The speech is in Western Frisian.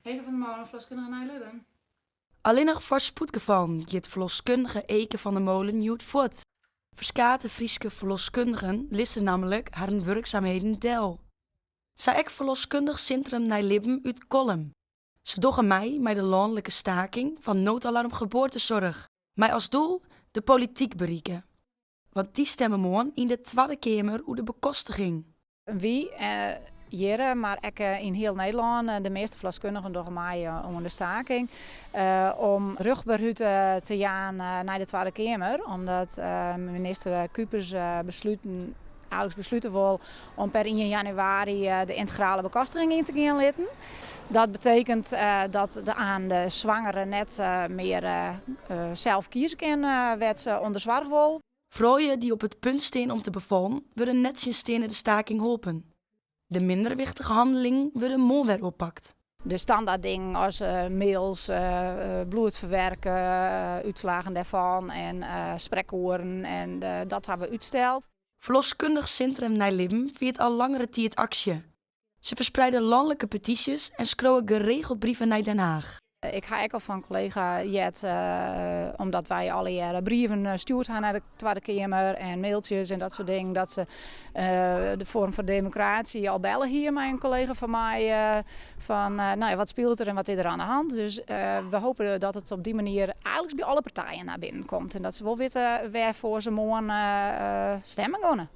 Eke van der Molen, ferloskundige Nij Libben. Allinnich foar spoedgefallen giet ferloskundige Eke van der Molen hjoed fuort. Ferskate Fryske ferloskundigen lizze nammentlik harren wurksamheden del. Sa ek Ferloskundich Sintrum Nij Libben út Kollum. Se dogge mei mei de lanlike staking fan Noodalarm Geboortezorg, mei as doel de polityk berikke. Want dy stemme moarn yn de Twadde Keamer oer de bekostiging. Wy hjir, mar ek yn hiel Nederlân, de measte ferloskundigen dogge mei oan de staking om rjochtberheid te jaan nei de Twadde Keamer, omdat minister Kuipers besluten, eigentlik beslute wol om per ien januari de yntegrale bekostiging yn te gean litten. Dat betekent dat de aan de swangere net mear sels kieze kin wêr't se ûnder soarch wol. Froulju dy't op it punt stean om te befallen, wurde nettsjinsteande de staking holpen. De minder wichtige hannelingen wurde moarn wer oppakt. De standaard dingen as mails, bloed ferwerke, útslaggen dêrfan en sprekoeren en dat hawwe we útsteld. Ferloskundich Sintrum Nij Libben fiert al langere tiid aksje. Se ferspreide lanlike petysjes en skriuwe geregeld brieven nei Den Haag. Ik ha ek al fan kollega heard, omdat wy allegearre brieven stjoerd ha nei de Twadde Keamer en mailtsjes en dat soart dingen, dat se de Forum voor Democratie al belle hie mei in kollega fan my fan nou ja, wat spilet der en wat is der oan de hand. Dus we hoopje dat it op dy manier eigentlik by alle partijen nei binnen komt en dat se wol witte wêrfoar se moarn stemme geane.